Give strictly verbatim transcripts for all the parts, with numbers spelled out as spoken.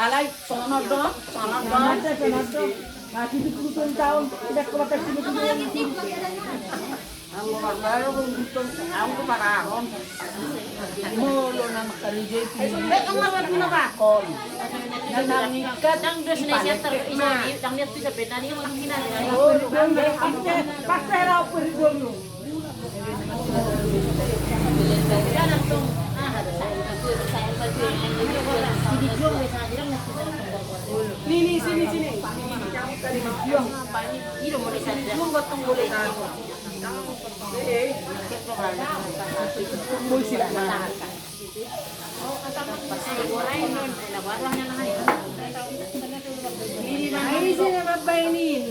Alai, songon on do, songon on do. Songon on do, songon on do. Nah, tujuh puluh tahun, udah keluar dari sini, tujuh puluh tahun. Anggo marbaru, anggo parahon. Molo na mangkarejo i. Baik, anggo marbaru na bakon. Na nangikat. Dang dos na isi antar, isi, dang lihat tu sampai tadi yang mangkina. Pasti, pasti rau pergi dulu. Sini, sini, sini. Ini mana? Ini mana? Ini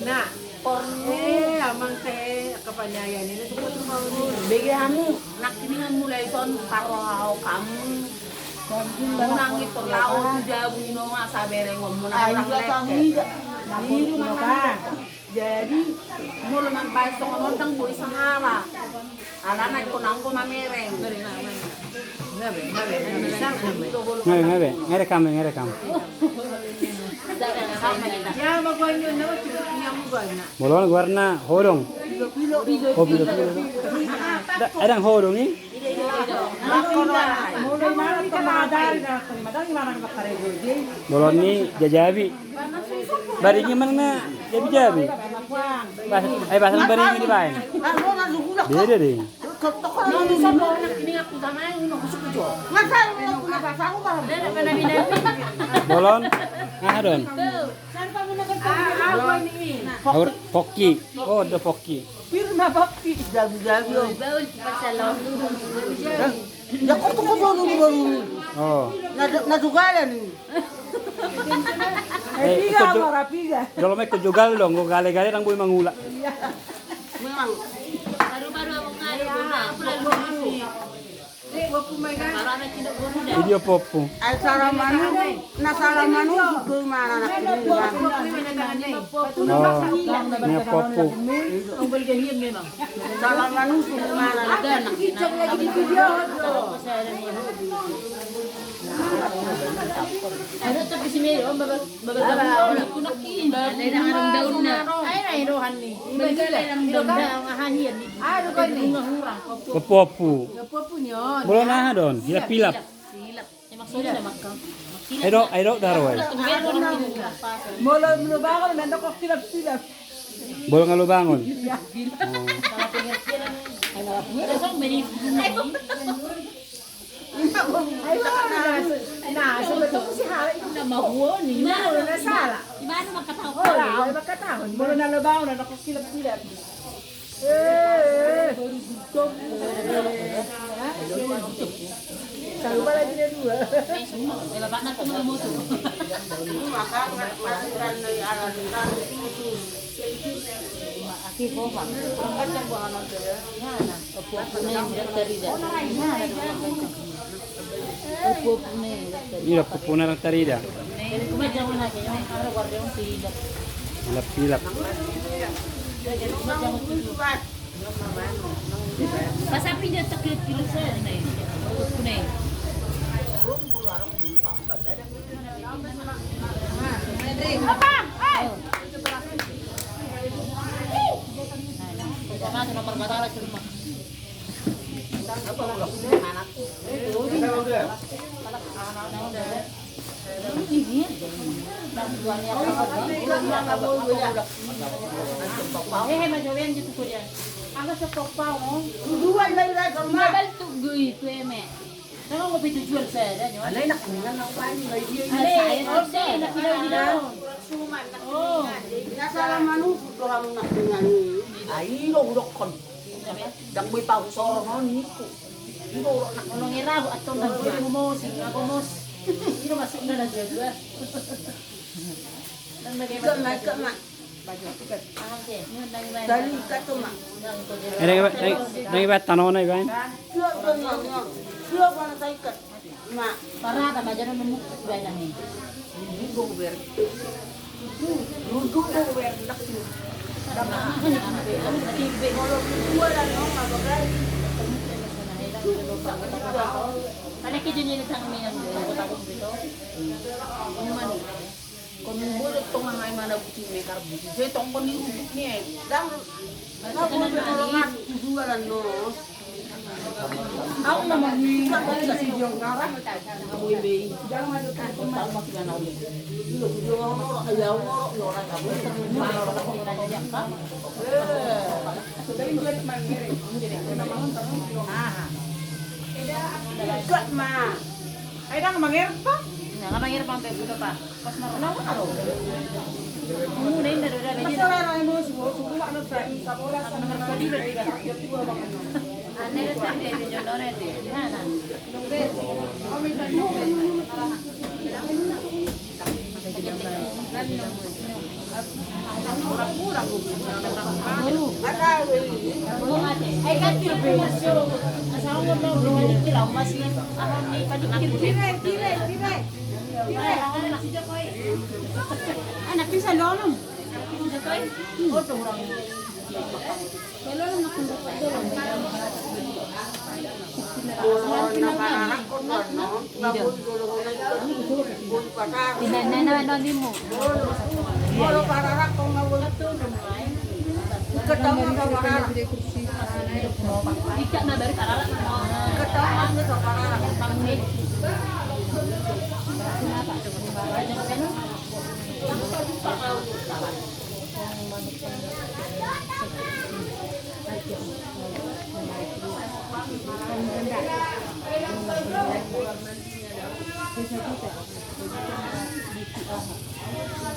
mana? Porlu. Eh, amang te, kepanjaian ini tuh porlu mau dulu. Bege hamu, nangkiningan mulai son parrohahon hamu. Molo nang i porlu laho tu jabu i nunga saberengon muna. Ah, iya, lek. Jadi, molo nang baen songon on dang boi sahala. Alana ingkon anggo mamereng. Ngabe, ngabe, ngabe, ngabe, rekam, ngabe rekam. Molo on goarna hodong. Oh, pilo, pilo. Dang hodong i. Molo on i jajabi. Baringi manang na jabi-jabi. Ai bahasa baringi dibaen. Beda dei. Molo on aha do on? Pokki. Oh, do pokki. Firma pokki. Jabi-jabi. Oh, na jogalan i. Eh, tiga, dolo ma ingkon jogal do, anggo gale-gale dang boi mangula. Memang. Baru-baru aku ngadu, aku lalu misi. Video popu. Ai sala manusuk, na sala manusuk do imana nangkiningan. Oh, ninna popu. Sala manusuk imana nangkiningan. Popu. Molo on aha do on? Hilap-hilap. Ai do, ai do daro ai. Molo lubangon, mendok hilap-hilap. Molo nga lubangon. Iya. Oh. Ai, na, na, so betul si hal itu. Na mahuo ni. Molo na sala. Molo na lubangon, mendok hilap-hilap. Eh, eh. Salupa lagi dia dua. Ida popuna nang tarida. Hilap-hilap. Alai na sala manusuk do hamu nangkiningan i. Ai do hudokkon. Dang boi pahusoron on ningku. Ino ro nak nolong era bu atong dan gue gomos, gue gomos. Ino masuk na dua dua. Ikut mak, ikut mak. Tali ikut tu mak. Eh, nang iba, nang iba tano na iba. Ikut tu mak, ikut. Ikut mak, ikut. Mak. Parah tambah jalan nemu iba nang ni. Nunjuk do ber. Nunjuk do ber, nak tu. Ada kerjanya di tangan minang di kota Bogor itu. Tongah ai mana buti me karbuti. Jadi tongkon ni rubuk ni e. Dang. Kau boleh tolong aku jualan no. Au na mangihut si Jonggara. Au mangihut. Aha. Ai dang mangerpa. Nga mangerpa pe buta pa. Anak bisa lolong.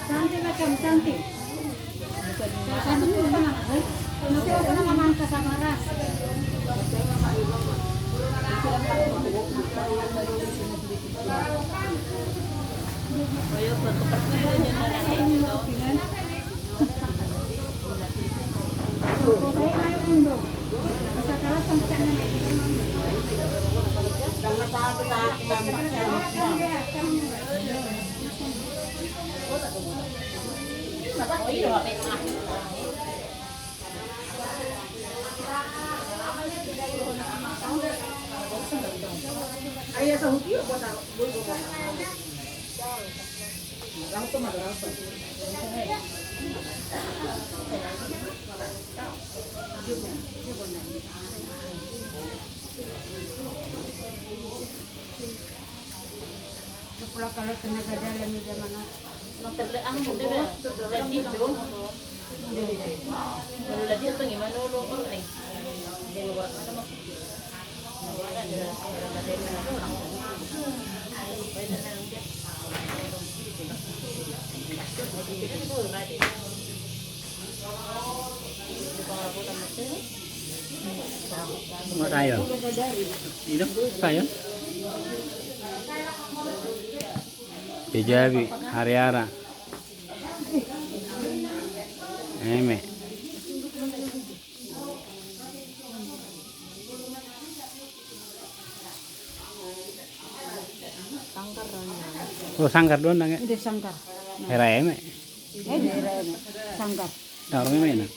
Santi macam santi. Santi itu mana? Nanti aku nama angka sama ras. Pulang kalau tenaga dalam di mana? Kalau lagi itu gimana lo? Tayo. Hidup tayo. Jajabi, hariara. Eme. Oh, sanggar doang nang e. Ide sanggar. Hera eme. Eh, hera eme. Sanggar. Taruh eme na.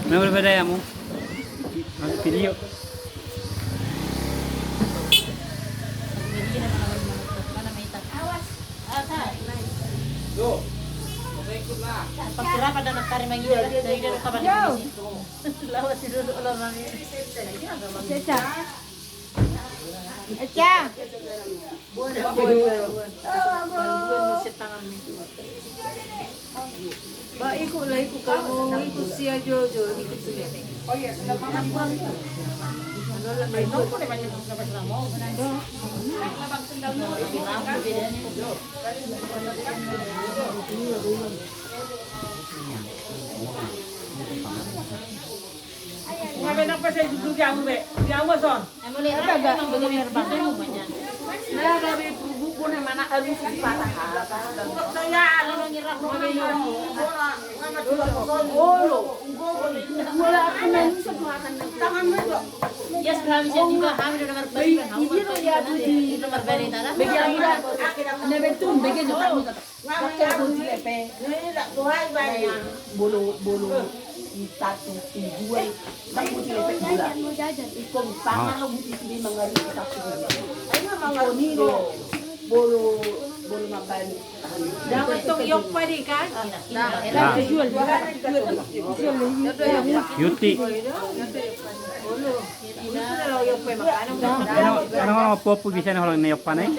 Nah, udah pada ya mu? Masuk video. Pakira pada nak kari mangi dari dari kapan di sini. Lawas dulu orang. Eca. Eca. Ba ikut lah, ikut kamu, ikut si Ajo, Jo, ikut si. Oh iya, sendal mama. Anu lah, ikut. Ngapain apa saya duduk di amu be? Di amu son. Emang lihat apa, emang bener-bener banget. Nah, kami buku Bolo, bolo, i satu, i dua, i satu, i dua. Iko pangan lo buti sini mangari i satu. Iko niro, bolo, bolo mabani. Dapat tong ioppa di kan? Nah. Jual, jual, jual. Yuti. Ano, ano, ano, popo bisa na holan ni ioppa na i.